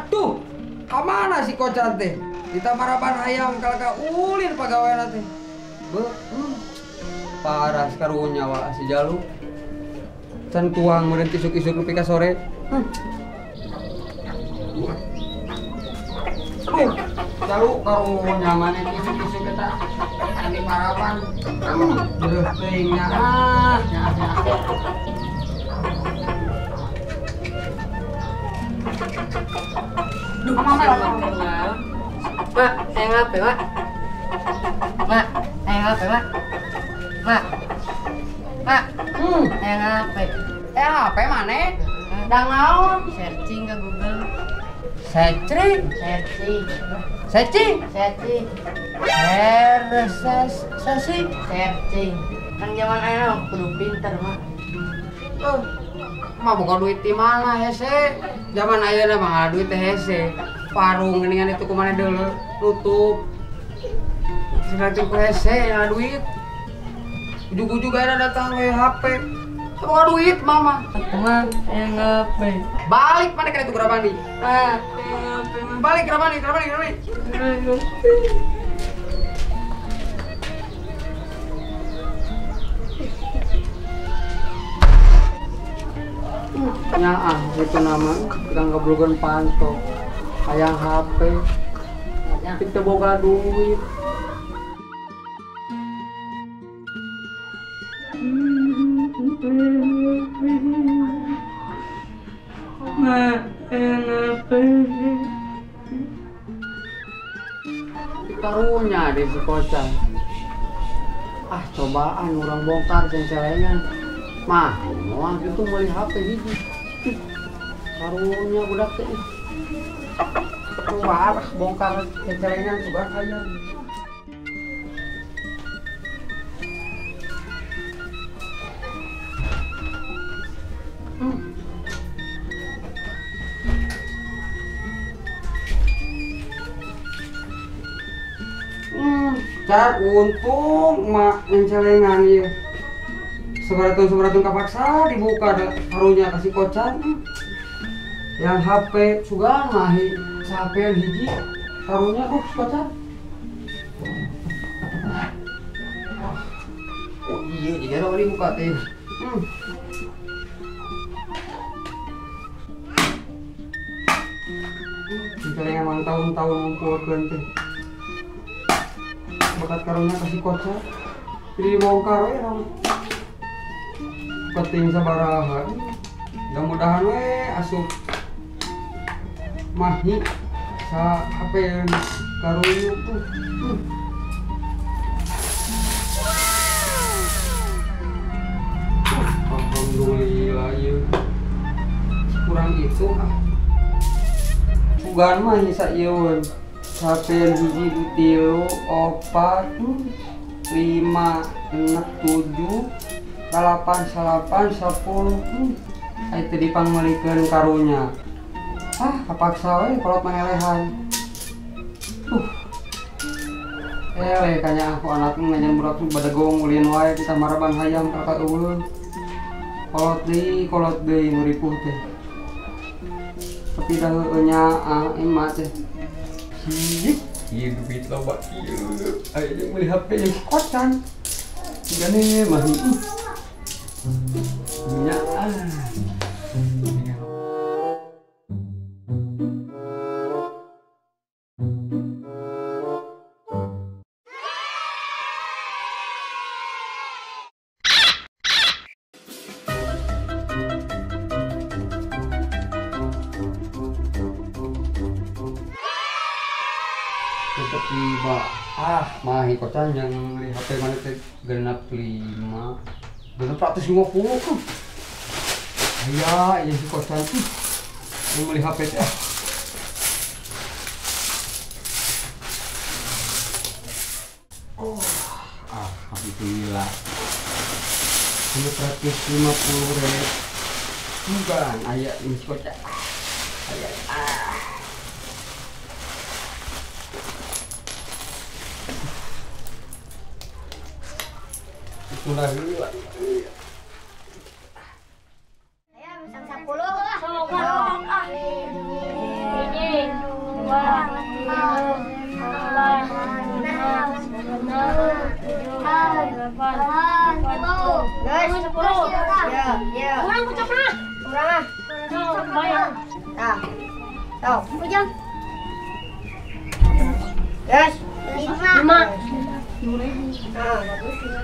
Aduh, kamana si kocan teh? Ditamaraban hayam kalaka ulin pagaweana teh. Beuh, parah karunya wa si Jalu. Can tuang meureun isuk-isuk nepi ka sore. Aduh, Jalu karunya maneh isuk-isuk eta andi maraban. Beuh teuing nya ah, nya. Duh, Mak, hayang HP, Mak. Mak, hayang HP, Mak. Mak. Mak, hayang HP. Hayang HP maneh? Dang naon? Searching ke Google. Searching? Searching. Searching? Searching. Searching. Searching. Kan zaman ayeuna kudu pinter, Mak. Oh. Mah boga duit di mana hese? Zaman ayeuna mah duit teh hese. Parung geuningan itu kumaha deuleu nutup. Sina ku hese ya duit. Ujug-ujug ayeuna datang we HP. Boga duit mama. Mah hayang HP. Balik mana ka ditu geura mandi. Ah, hayang HP. Balik geura mandi, geura mandi, geura mandi. Nyaah itu nama tukang geblugan panto hayang HP kita boga duit. Mak, hayang HP. Karunya deh si kocan. Ah, cobaan orang bongkar cencelengan. Mah, moal gitu meuli HP hiji. Karunya budak teh. Cobaan bongkar cencelengan coba hayang. Car untung mak nyencelengan ieu. Sebaratun kapaksa dibuka da karunya kasih kocan. Yang HP sugan mahi HP hiji karunya kocan. Oh iya jigana dibuka teh. Nyencelengan mang tahun-tahun ngumpulkeun teh. Bakat karunya kasih kocak jadi dibongkar we raw penting sabaraha mudah-mudahan we asup mahi sa HP karunya tuh. Alhamdulillah ieu kurang itu ah sugan mah sa ieu HP hiji 2 3 4 5 6 7 8 9 10. Ai teu dipangmeulikeun karunya. Ah, kapaksa we kolot mangelehan. Eleh kanya aku anakna ngajan budak badegong ulin wae kita maraban hayam ka eueuh. Kolot deui nu ripuh teh. Tapi dah heueuh nyaah emak teh. Ieu duit loba ieu. Ayo jeung meuli HP jeung kocan. Gane mah. Nya ah. Tiba ah mahi kocan yang beli HP mana teh genap 5 genap 150. Iya, iya si kocan yang beli HP teh. Oh, alhamdulillah. 150.000. Bukan aya ini si kocan. Aya ah. Alhamdulillah. Ayam 10. Sok ah. Ini. 2, 3, 4, 5, 6, 7, 8, 9, 10. Ya, ya. Kurang kocokna. Kurang ah. Bayar. Tah. Sok. Ujang. Yes. 5.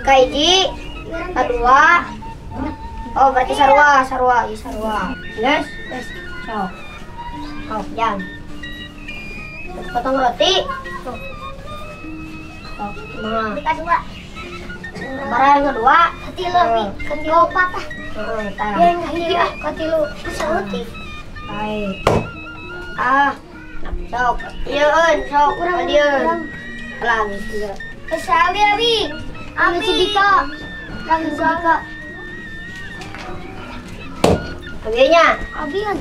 Kahiji, kadua. Oh, berarti sarua, sarua, iya sarua. Yes, yes. Sok. Sok, jam. Potong roti. Sok. Sok, nah. Kedua. Bara yang kedua. Katilu, katilu patah. Heeh, tah. Yang hiji ah, katilu roti. Baik. Ah. Sok. Ieu eun, sok. Kurang, Adieun. Alah, geus ieu. Abi, abi. Abi Sidika. Kang Sidika. Abinya. Abi kan.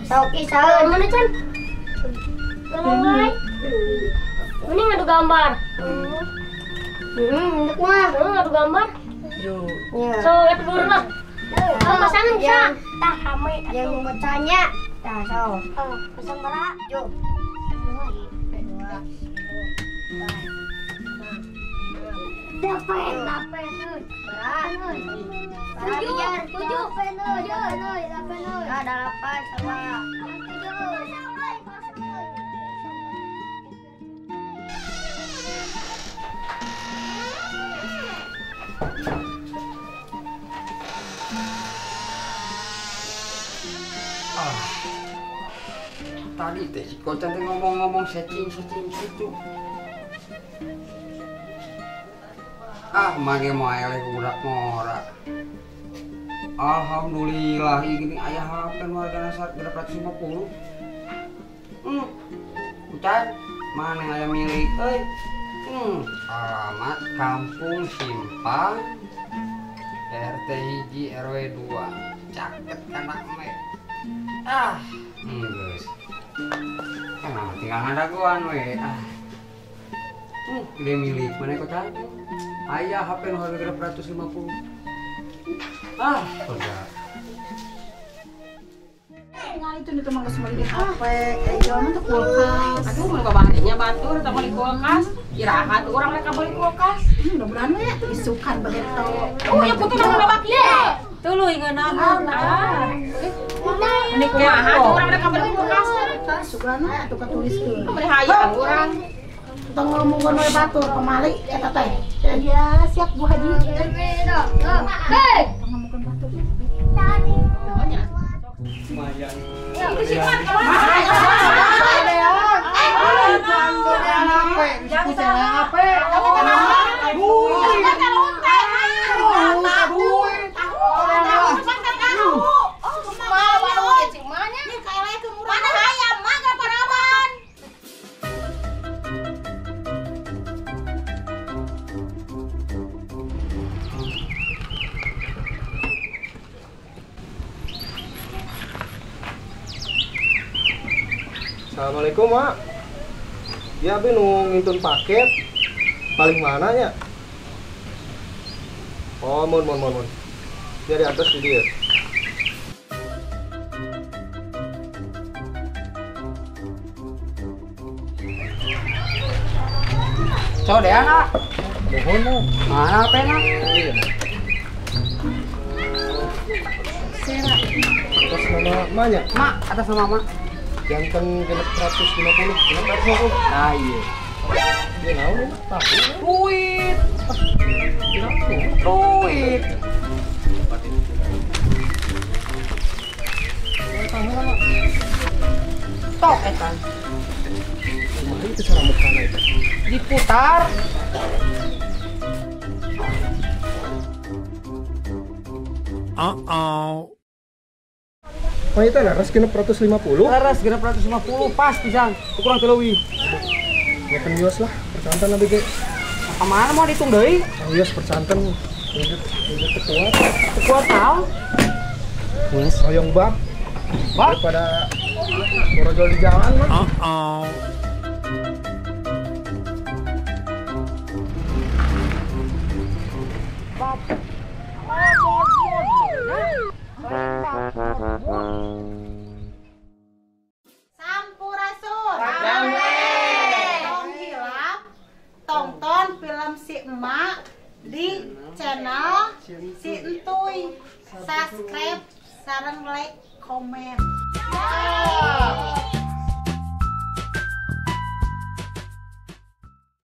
Sok isaeun. Mana Chan? Mana? Ini ngadu gambar. Heeh, mah. Ngadu gambar. Ya. So, itu dulu lah. Oh, pasangan bisa. Tah, rame. Yang memecahnya. Tah, sok. Oh, pasang bara. Yo. Delapan, delapan, tujuh, tujuh, tujuh, delapan, delapan sama tujuh. Ah, tadi teh si Kocan teh ngomong-ngomong setting-setting gitu. Ah, mage mau eleh budak ngora. Alhamdulillah, ini ayah HP nu hargana 850. Kocan, mana aya milik euy? Alamat Kampung Simpang RT 1 RW 2. Caket kana me. Ah, geus. Kan tinggal ngadaguan we. Ah. Gede milik mana Kocan? Ayah HP nu harga 850. Ah, udah. Itu nih teman geus meuli di HP, jalan tuh kulkas. Aduh, mun babarinya batur teh meuli kulkas. Iraha tuh urang rek meuli kulkas. Mudah-mudahan we isukan begitu. Oh, ya putu nang babaki. Tuluy ngeunaheun. Ah. Ini kumaha tuh urang rek meuli kulkas. Tah sugana atuh katuliskeun. Meuli hayang urang. Tong ngomongkeun we batur pamali eta teh. Ya, siap Bu Haji. Hei. Tong ngomongkeun batur. Lumayan. Itu sih kan kemana? Assalamualaikum, Mak. Ya, abi nu ngintun paket. Paling mana ya? Oh, mon. Dia di atas di dia. Coba deh, anak. Mohon, mo. Mana apa, nak? Iya. Atas nama emaknya? Mak, atas nama mak. Jantan 650, 650. Ah iya. Dia naon ini tahu. Duit. Duit. Tok eta. Kumaha itu cara mukana itu? Diputar. Uh-oh. Oh itu leres 650? Leres 650 pas pisan, kurang teu leuwih. Nyepen wios lah, percanten abi ge. Kamana mau dihitung deui? Wios percanten, lanjut teu kuat. Teu kuat naon? Wes hoyong bab. Bab daripada borojol di jalan mah. Uh-oh. Bab. Sampurasun. Di channel si Entuy. Subscribe, sareng like, komen. Ya.